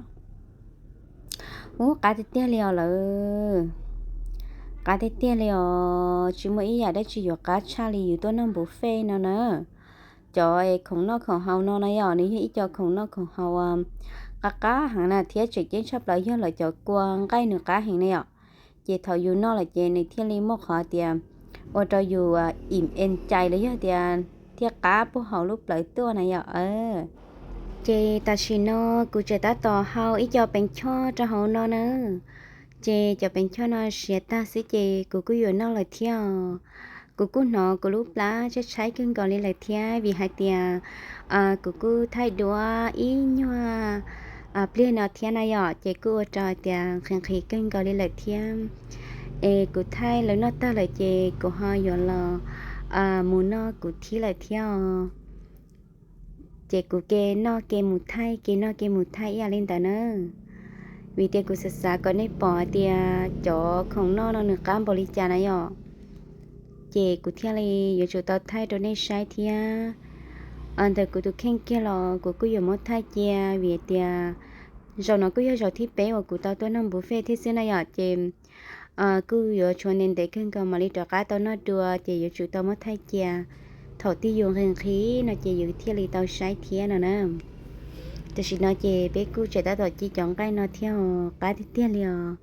Ub, qab tiag tiag li os lawm. Qab tiag tiag li os, tsis muaj ib yam dab tsi yuav qab tshaj li yus tuaj noj buffet no na. Cov khoom noj khoom haus no na yom, nws yog ib co khoom noj khoom haus qab qab heev na thiab tseem ceeb tshaj plaws yog lawv cov kua nqaij nws qab heev na yom. Ces thaum yus noj lawm ces nws thiaj li muaj qhov tias ua rau yus im en cai los yog tias thiaj qab puag hauv lub plawv tuaj na yom. Ces tam sim no kuv tseem tab tom hau ib co peev choj rau hauv no na. Ces cov peev choj no siav tag xwb ces kuv kuj yuav noj lawm thiab os. Kuv kuj hnov kuv lub plab tshaib tshaib kawg nkaus li lawm thiab vim hais tias kuv kuj thaij duab ib nyuag pliag no thiab na yom, ces kuj ua rau tias nqhis nqhis kawg nkaus li lawm thiab. Es kuv thaij lawv noj tag lawm ces kuv ho yuav los mus noj kuv thib lawm thiab os. Ces kuv ke noj ke mus thaij, ke noj ke mus thaij ib yam li ntawd na. Vim tias kuv xav xav kom nej pom hais tias cov khoom noj no nws qab npaum li cas na yom. Ces kuv thiaj li yuav tsum tau thaij rau nej saib thiab. Ntawm kuv tus kheej kiag los kuv kuj yuav muab thaij cia vim tias zaum no kuj yog zaum thib peb uas kuv tau tuaj noj buffet thiab xwb na yom, ces kuj yuav tshuav ntev ntev kawg nkaus mam li rov qab tau noj dua ces yuav tsum tau muab thaij cia. Thaum twg yus nqhis nqhis no ces yus thiaj li tau saib thiab no na. Tam sim no ces peb kuj tseem tab tom ci cov nqaij no thiab os, qab tiag tiag li os.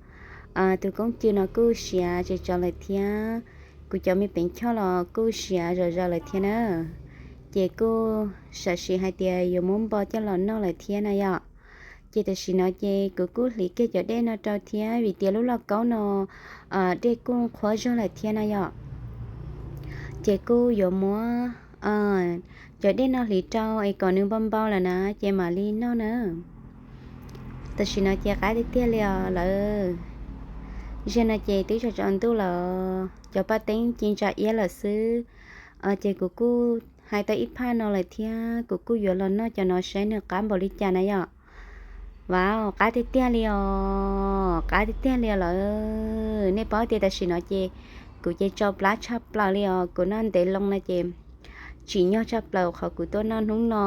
Tus koob cw no kuj siav tsawv tsawv lawm thiab. Kuv cov me peev choj los kuj siav zom zaws lawm thiab na. Ces kuj sam sim hais tias yuav muab npo coj los noj lawm thiab na yom. Ces tam sim no ces kuv kuj hliv kiag cov dej no rau thiab vim tias lub lauj kaub no dej kuj qhuav zog lawm thiab na yom. Ces kuj yuav muab cov dej no hliv rau es kom nws npau npau lawm na ces mam li noj na. Tam sim no ces qab tiag tiag li os lawm. Zaum no ces twb tsaus tsaus ntuj lawm, cov paj teeb ci ntsa iab lawm xwb. Ces kuv kuj hais tau ib phaj no lawm thiab kuv kuj yuav los noj cov no saib nws qab npaum li cas na yom. Wow, qab tiag tiag li os, qab tiag tiag li os lawm. Nej paub tias tam sim no ces kuv ces tsau plab tshaj plaws li os, kuv noj ntev loo no ces tsim nyog tshaj plaws qhov kuv tuaj noj hnub no.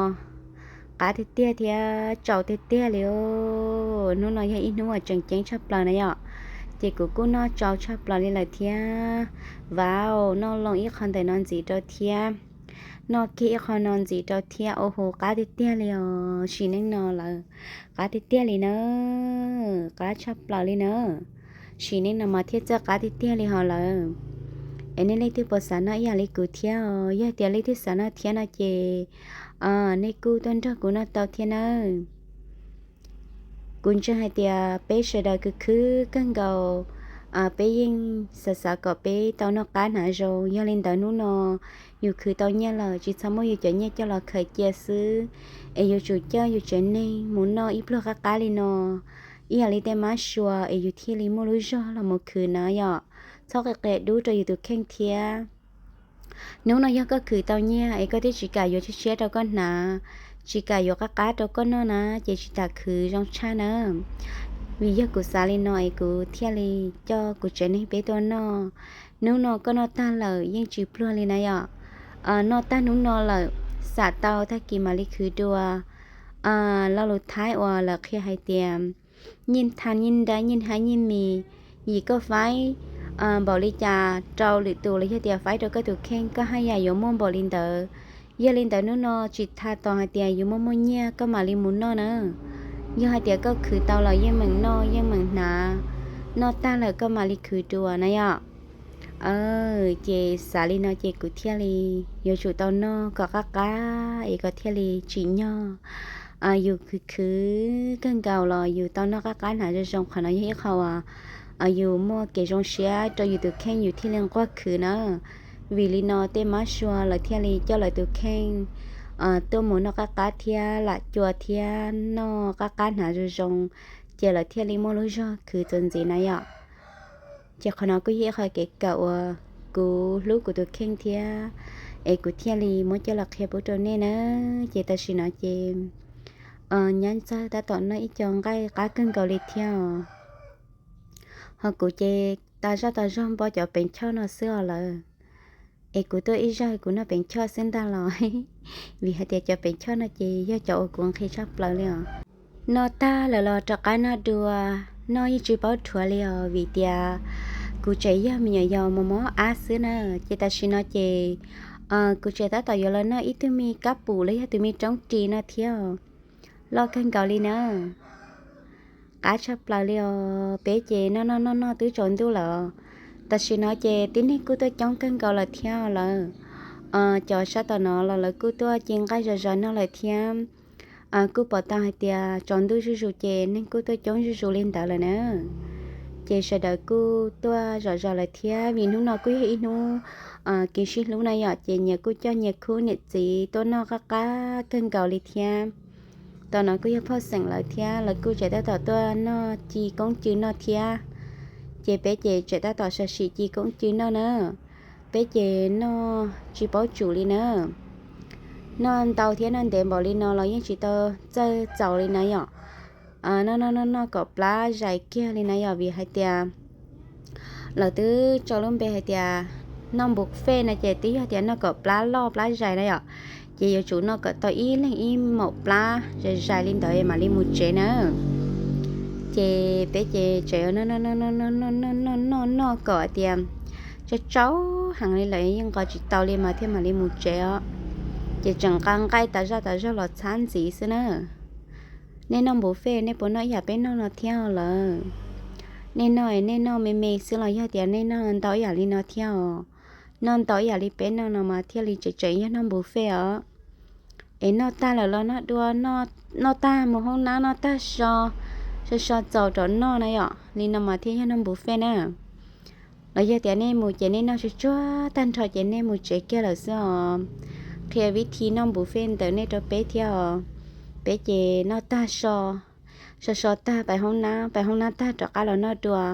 Qab tiag tiag thiab tsau tiag tiag li os. Hnub no yog ib hnub uas tseem ceeb tshaj plaws na yom. Ces kuv kuj noj tsau tshaj plaws li lawm thiab. Wow, noj loo ib qho ntawm no ntxiv rau thiab. Noj kiag ib qho no ntxiv rau thiab, ua hu qab tiag tiag li os, sim neej no lawm. Qab tiag tiag li na, qab tshaj plaws li na. Sim neej no mas thiaj txawj qab tiag tiag li hos lawm. Es nej leej twg puas xav noj ib yam li kuv thiab os? Yog tias leej twg xav noj thiab no ces nej kuj tuaj nrog kuv noj tau thiab nawb. Kuv ntseeg hais tias peb sawv daws khwv khwv kawg nkaus, peb yeej xav xav kom peb tau noj qab hnav zoo. Yog li ntawd hnub no yus khwv tau nyiaj lawm, tsis txhob muab yus cov nyiaj coj los khaws cia xwb, es yuav tsum coj yus tsev neeg mus noj ib pluag qab qab li no, ib yam li tej mab sua, es yus thiaj li muaj lub zog los mus khwv na yom. Txhob qia qia dub rau yus tus kheej thiab. Hnub no yog koj khwv tau nyiaj es koj twb tsis kam yuav tshiab tshiab rau koj hnav, tsis kam yuav qab qab rau koj noj na, ces tsis tas khwv zoo tshaj na. Vim yog kuv xav li no es kuv thiaj li coj kuv tsev neeg peb tuaj noj. Hnub no koj noj tag lawm yeej tsis pluag li na yom. Noj tag hnub no lawm, xam tau tag kis mam li khwv dua. Lo lus Thaib uas lawv qhia hais tias nyiaj thaj nyiaj nrab nyiaj hab nyiaj mis, yim koj faib npaum li cas rau lwm tus los yog tias faib rau koj tus kheej, koj haj yam yuav muaj npaum li ntawd. Yog li ntawd hnub no tsis tas tos hais tias yus muaj muaj nyiaj koj mam li mus noj na. Yog hais tias koj khwv tau los yeej meem noj yeej meem hnav, noj tag lawm koj mam li khwv dua na yom. Ces xav li no ces kuv thiaj li yuav tsum tau noj kom qab qab es kom thiaj li tsim nyog. Yus khwv khwv kawg nkaus los yus tau noj qab qab hnav zoo zoo, qhov no yog ib qho uas yus muaj kev zoo siab rau yus tus kheej yus thiaj li nquag khwv na. Vim li no tej mab sua lawv thiaj li coj lawv tus kheej tuaj mus noj qab qab thiab lam cua thiab noj qab qab hnav zoo zoo, ces lawv thiaj li muaj lub zog khwv txuas ntxiv na yom. Ces qhov no kuj yog ib qho kev kawm uas kuv hlub kuv tus kheej thiab, es kuv thiaj li muab coj los qhia pub rau nej na. Ces tam sim no ces nyab ntxawg tab tom noj ib co nqaij qab kawg nkaus li thiab os. Ho kuv ces tas zaj tas zog npo cov pees choj no xwb os lawm. Es kuv tuaj ib zaug kuv noj pees choj xwb ntag los, vim hais tias cov pees choj no ces yog cov uas kuv nqhis tshaj plaws li os. Noj tag lawm los rov qab noj dua, noj yeej tsis paub dhuav li os, vim tias kuv tseem yog me nyuam yaus mos mos ab xwb na. Ces tam sim no ces kuv tseem tab tom yuav los noj ib tug me kab pum los yog tus me roob ris no thiab. Loj kawg nkaus li na. Qab tshaj plaws li os, peb ces noj noj noj noj twb tsaus ntuj lawm. Tam sim no ces tib neeg kuj tuaj coob kawg nkaus lawm thiab lawm. Cov sab tom no los lawv kuj tuaj ci nqaij zom zaws noj lawm thiab. Kuj pom tau hais tias tsaus ntuj zuj zus ces neeg kuj tuaj coob zuj zus li ntawd lawm na. Ces sawv daws kuj tuaj zom zaws lawm thiab, vim hnub no kuj yog ib hnub kev sib hlub na yom, ces nyias kuj coj nyias khub niam txiv tuaj noj qab qab kawg nkaus li thiab. Tom no kuj yog phauj xeem lawv thiab, lawv kuj tseem tab tom tuaj noj ci koob cw noj thiab. Ces peb ces tseem tab tom sam sim ci koob cw noj na. Peb ces noj tsis paub tsum li na. Noj ntau thiab noj ntev npaum li no los yeej tsis tau txawj txaus li na yom. Noj noj noj noj kom plab zais kiag li na yom, vim hais tias lawv twb tso lub npe hais tias noj buffet no ces twb yog tias noj kom plab loj plab zais na yom. Ces yuav tsum noj kom tau ib leeg ib maum plab zais zais li ntawd mam li mus tsev na. Ces peb ces tseem noj noj noj noj noj noj noj noj noj kom hais tias tsau tsau heev li lawm yeej nqos tsis tau li mas thiaj mam li mus tsev os. Ces tseem nqa nqaij tas zaj tas zog los txhab ntxiv xwb na. Nej noj buffet nej puas noj ib yam peb noj no thiab lawm? Nej noj nej noj me me xwb los yog tias nej noj ntau ib yam li no thiab os? Noj ntau ib yam li peb noj no mas thiaj li tseem tseem yog noj buffet os. Es noj tag lawm los noj dua, noj tag mus hoob nab, noj tag so, so so txaus rov noj na yom, li no mas thiaj yog noj buffet na. Los yog tias nej mus ces nej noj tsuag tsuag tag nrho ces nej mus tsev kiag lawm xwb os. Qhia vib thi noj buffet ntawm nej rau peb thiab os. Peb ces noj tag so, so so tag pais hoob nab, pais hoob nab tag rov qab los noj dua,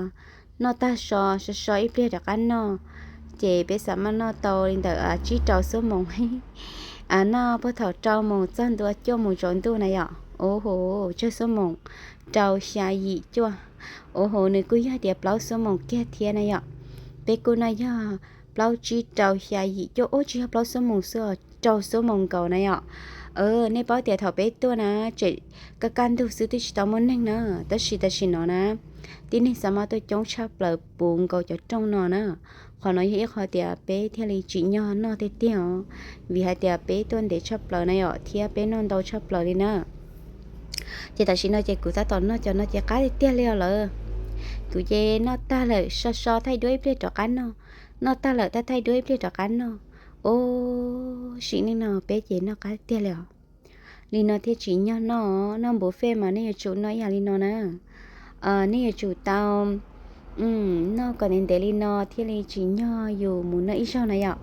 noj tag so, so so ib pliag rov qab noj. Ces peb xav maj noj tau li ntawm tsib rau xuab moos. Noj puag thaum rau moos txog ntua cuaj moos tsaus ntuj na yom. Ua hauv tsawg xuab moos? Rau xya yim cuaj. Ua hauv nws kuj yog tias plaub xuab moos kiag thiab na yom. Peb kuj noj yog plaub tsib rau xya yim cuaj, ua tsis yog plaub xuab moos xwb, rau xuab moos nkaus na yom. Nej paub tias thaum peb tuaj na, tseem kaj kaj ntug xwb twb tsis tau muaj neeg na, tab sis tam sim no na tib neeg xav mas tuaj coob tshaj plaws puv nkaus cov rooj no na. Qhov no yog ib qho tias peb thiaj li tsim nyog noj tiag tiag os, vim hais tias peb tuaj ntev tshaj plaws na yom, thiab peb noj ntau tshaj plaws li na. Ces tam sim no ces kuv tab tom noj cov no ces qab tiag tiag li os lawm. Kuv ces noj tag lawm, so so thaij duab ib pliag rov qab noj. Noj tag lawm tab thaij duab ib pliag rov qab noj. Ua, sim neej no peb ces noj qab tiag li os. Li no thiaj tsim nyog noj, noj buffet mas nej yuav tsum noj ib yam li no na. Nej yuav tsum tau noj kom ntev ntev li no thiaj li tsim nyog yus mus noj ib zaug na yom.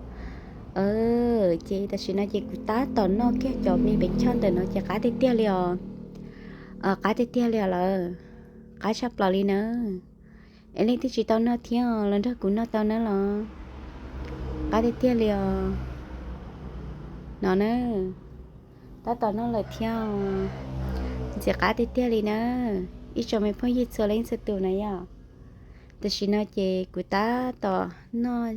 Ces tam sim no ces kuv tab tom noj kiag cov me pes choj ntawm no ces qab tiag tiag li os. Qab tiag tiag li os lawm. Qab tshaj plaws li na. Es leej twg tsis tau noj thiab los nrog kuv noj tau na los. Qab tiag tiag li os. No na, tab tom noj lawm thiab. Ntxim qab tiag tiag li na. Ib tsoom me phooj ywg txhua leej txhua tus na yom. Tam sim no ces kuv tab tom noj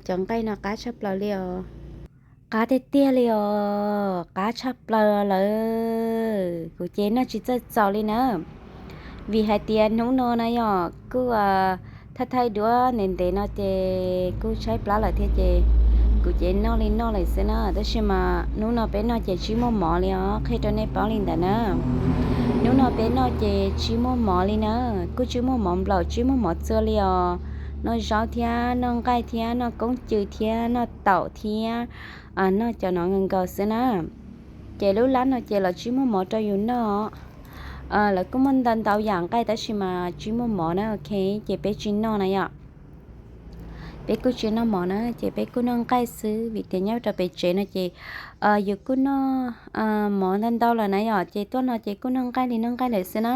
cov nqaij no qab tshaj plaws li os. Qab tiag tiag li os, qab tshaj plaws lawm. Kuv ces noj tsis txawj txaus li na. Vim hais tias hnub no na yom kuj thaij thaij duab ntev ntev no ces kuj tshaib plab lawm thiab ces kuv ces noj li noj lawm xwb na. Tab sis mas hnub no peb noj ces tsis muaj mov li os, qhia rau nej paub li ntawd na. Hnub no peb noj ces tsis muaj mov li na. Kuj tsis muaj mov nplaum, tsis muaj mov txua li os. Noj zaub thiab noj nqaij thiab noj koob cw thiab noj taum thiab noj cov no nkaus nkaus xwb na. Ces lub lab no ces los tsis muaj mov rau yus noj. Lawv kuj muaj ntau ntau yam nqaij tab sis mas tsis muaj mov na, ok, ces peb tsis noj na yom. Peb kuj tsis noj mov na, ces peb kuj noj nqaij xwb vim tias nyob rau pem tsev no ces yus kuj noj mov ntau ntau lawm na yom, ces tuaj no ces kuj noj nqaij li noj nqaij lawm xwb na.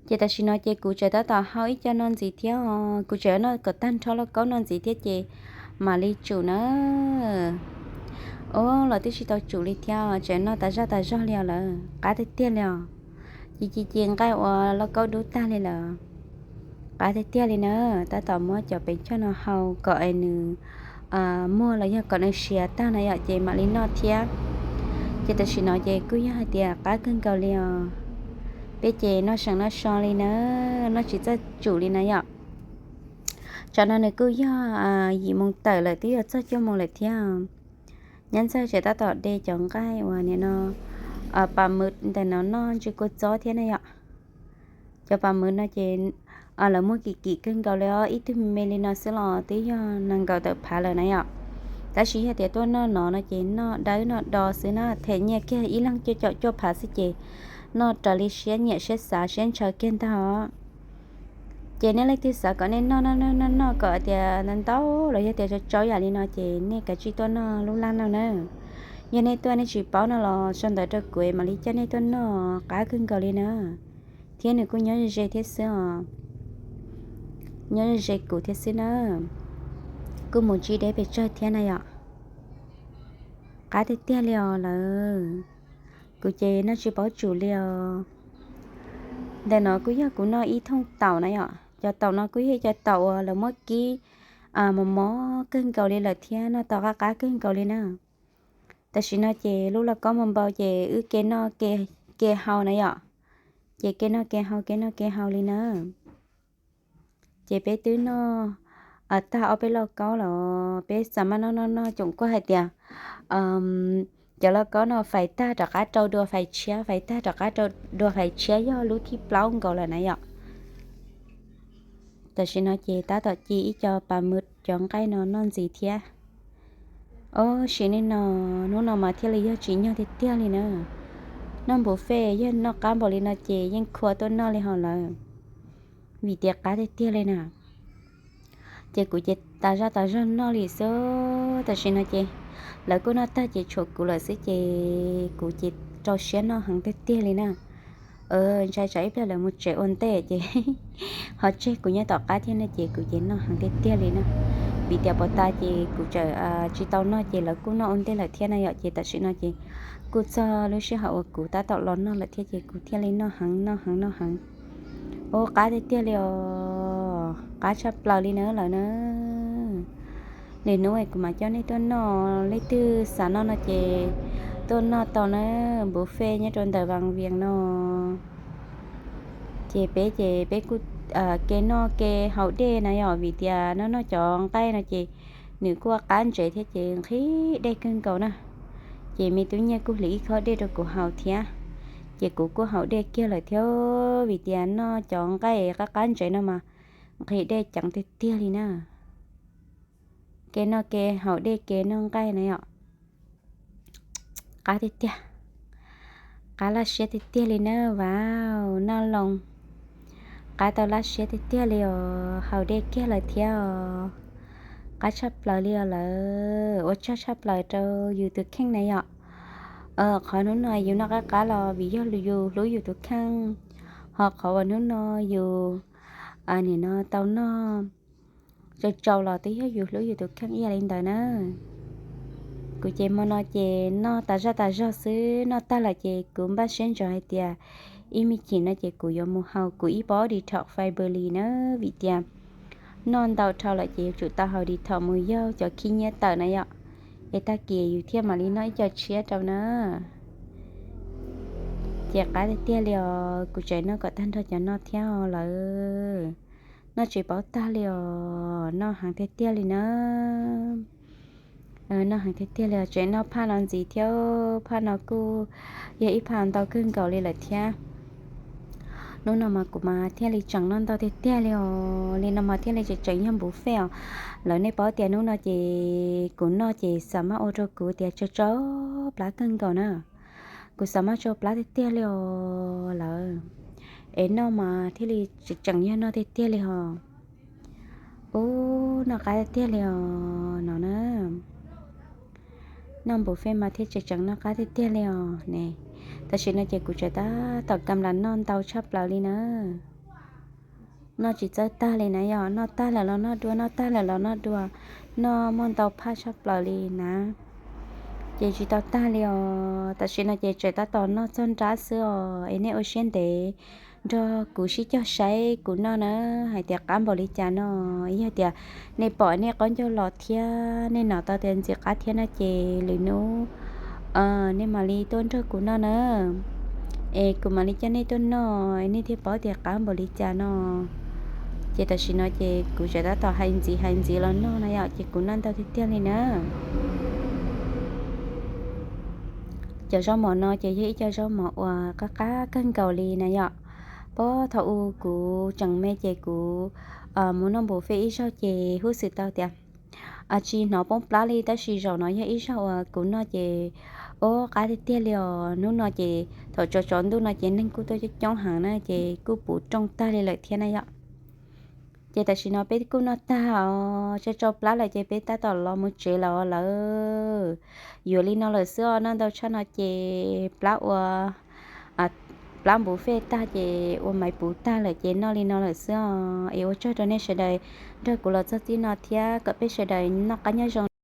Ces tam sim no ces kuv tseem tab tom hau ib co no ntxiv thiab os, kuv tseem noj kom tag nrho lauj kaub no ntxiv thiab ces mam li tsum na. Ua, los twb tsis tau tsum li thiab, tseem noj tas zaj tas zog li os lawm, qab tiag tiag li os. Ci ci ci nqaij ua lauj kaub dub tag li lawm. Qab tiag tiag li na, tab tom muab cov pes choj no hau kom es nws muag los yog kom nws siav tag na yom, ces mam li noj thiab. Ces tam sim no ces kuj yog hais tias qab kawg nkaus li os. Peb ces noj seem noj so li na, noj tsis txawj tsum li na yom. Tsam no nws kuj yog yim moos tawm lawm, twb yuav txog cuaj moos lawm thiab. Nyab ntxawg tseem tab tom de cov nqaij uas nim no pas mws ntawm no noj ntsw kua txob thiab na yom. Cov pas mws no ces lawv muag kim kim kawg nkaus li os, ib tug me me li no xwb los twb yog nees nkaum tawm phav lawm na yom. Tab sis yog tias tuaj noj no no ces noj dawb noj do xwb na, them nyiaj kiag ib leeg cuaj caum cuaj phav xwb ces noj raws li siab nyiam siab xav siab ntshaw kiag ntag os. Ces nej leej twg xav kom nej noj noj noj noj kom tias ntau ntau los yog tias tsau tsau yam li no ces nej kav tsij tuaj noj lub lab no na. Yog nej tuaj nej tsis paub no los sau ntawv rau kuv mam li coj nej tuaj noj, qab kawg nkaus li na. Thiab nws kuj nyob ze ze thiab xwb os, nyob ze ze kuv thiab xwb na. Kuj mus tsis deb pes tsawg thiab na yom. Qab tiag tiag li os lawm. Kuv ces noj tsis paub tsum li os. Ntawm no kuj yog kuv noj ib thooj taum na yom. Cov taum no kuj yog cov taum uas lawv muab kib mos mos kawg nkaus li lawm thiab noj tau qab qab kawg nkaus li na. Tam sim no ces lub lauj kaub npau npau ces wb ke noj ke hau na yom. Ces ke noj ke hau ke noj ke hau li na. Ces peb twb noj tag ob peb lauj kaub los peb xav mas noj noj noj coom kuj hais tias cov lauj kaub no fais tag rov qab rau dua fais tshiab, fais tag rov qab rau dua fais tshiab, yog lub thib plaub nkaus lawm na yom. Tam sim no ces tab tom ci ib co pas mws cov nqaij no noj ntxiv thiab. Ob sim neej no, hnub no mas thiaj li yog tsim nyog tiag tiag li na. Noj buffet yog noj qab npaum li no ces yeej khua tuaj noj li hos lawm, vim tias qab tiag tiag li na. Ces kuv ces tas zaj tas zog noj li xwb. Tam sim no ces lawv kuj noj tag ces tshuav kuv lawm xwb ces kuv ces rau siab noj heev tiag tiag li na. Ntshai tsam ib pliag lawv mus tsev ua ntej ces ho tseg kuv nyob tom qab thiab ne ces kuv ces noj heev tiag tiag li na. Vim tias puas tas ces kuv tseem tsis tau noj ces lawv kuj noj ua ntej lawm thiab na yom. Ces tam sim no ces kuj txog lub sij hawm uas kuv tab tom los noj lawm thiab ces kuv thiaj li noj heev noj heev noj heev. Ua qab tiag tiag li os, qab tshaj plaws li na lawm na. Lwm hnub kuv mam coj nej tuaj noj, leej twg xav noj no ces tuaj noj tau na, buffet nyob rau ntawm Vaj Vias no. Ces peb ces peb kuj ke noj ke haus dej na yom, vim tias noj noj cov nqaij no ces nws kuj qab ntsev thiab ces nqhis dej kawg nkaus na. Ces me tub Nyiaj kuj hliv ib khob dej rau kuv haus thiab, ces kuv kuj haus dej kiag lawm thiab, vim tias noj cov nqaij qab qab ntsev no mas nqhis dej ceev tiag tiag li na. ke noj ke haus dej ke noj nqaij na yom. Qab tiag tiag, qab laj siab tiag tiag li na. Vauv, noj loo, qab tau laj siab tiag tiag li os, haus dej kiag lawm thiab os. Qab tshaj plaws li os lawm, ua tsaug tshaj plaws rau yus tus kheej na yom. Qhov hnub no yus noj qab qab los vim yog yus hlub yus tus kheej, ho qhov uas hnub no yus nim no tau noj tsau tsau los twb yog yus hlub yus tus kheej ib yam li ntawd na. Kuv ces hmo no ces noj tas zaj tas zog xwb, noj tag lawm ces kuv npaj siab ntsoov hais tias ib me chim no ces kuv yuav mus haus kuv ib pob detox Faberlic na, vim tias noj ntau dhau lawm ces yuav tsum tau haus detox mus yaug cov khib nyiab tawm na yom. Es tag kis yus thiaj mam li noj ib co tshiab rau na. Ces qab tiag tiag li os, kuv tseem noj kom tag nrho cov no thiab os lawm. Noj tsis paub tag li os, noj heev tiag tiag li na. Noj heev tiag tiag li os, tseem noj phaj no ntxiv thiab, phaj no kuj yog ib phaj ntau kawg nkaus li lawm thiab. Hnub no mas kuv mas thiaj li tseem noj ntau tiag tiag li os, li no mas thiaj li tseem tseem yog npuv fej os. Lawv nej paub tias hnub no ces kuv noj ces xam maj ua rau kuv tias tsau tsau plab kawg nkaus na. Kuv xam maj tsau plab tiag tiag li os lawm. Es noj mas thiaj li tseem tseem yog noj tiag tiag li hos. Ub, noj qab tiag tiag li os no na. Noj npuv fej mas thiaj tseem tseem noj qab tiag tiag li os ne. Tam sim no ces kuv tseem tab tom kam lam noj ntau tshaj plaws li na. Noj tsis txawj tag li na yom, noj tag lawm los noj dua, noj tag lawm los noj dua, noj muaj ntau phaj tshaj plaws li na. Ces tsis tau tag li os, tam sim no ces tseem tab tom noj txog nrab xwb os, es nej ua siab ntev nrog kuv sib cog saib kuv noj na, hais tias qab npaum li cas no. Yog tias nej pom nej qaub ncaug los thiab nej hnov tau tias ntxim qab thiab no ces lwm hnub nej mam li tuaj nrog kuv noj na. Es kuv mam li coj nej tuaj noj, nej thiaj paub tias qab npaum li cas no. Ces tam sim no ces kuv tseem tab tom hais ntxiv hais ntxiv los noj na yom, ces kuv noj ntau tiag tiag li na. Cov zaub mov no ces yog ib co zaub mov uas qab qab kawg nkaus li na yom. Puag thaum ub kuv tseem me ces kuv mus noj npuv fej ib zaug ces huj xwm tau tias tsis hnov poob plab li, tab sis zaum no yog ib zaug uas kuv noj ces ub qab tiag tiag li os. Hnub no ces thaum tsaus tsaus ntuj no ces neeg kuj tuaj coob coob heev na, ces kuj puv rooj tag li lawm thiab na yom. Ces tam sim no peb kuj noj tag os, tsau tsau plab lawm ces peb tab tom los mus tsev lawm os lawm. Yuav li no lawm xwb os, noj ntau tshaj no ces plab ua, plab npuv fej tag ces ua maiv puv tag lawm ces noj li no lawm xwb os. Es ua tsaug rau nej sawv daws nrog kuv los txog txij no thiab, kom peb sawv daws noj qab nyob zoo.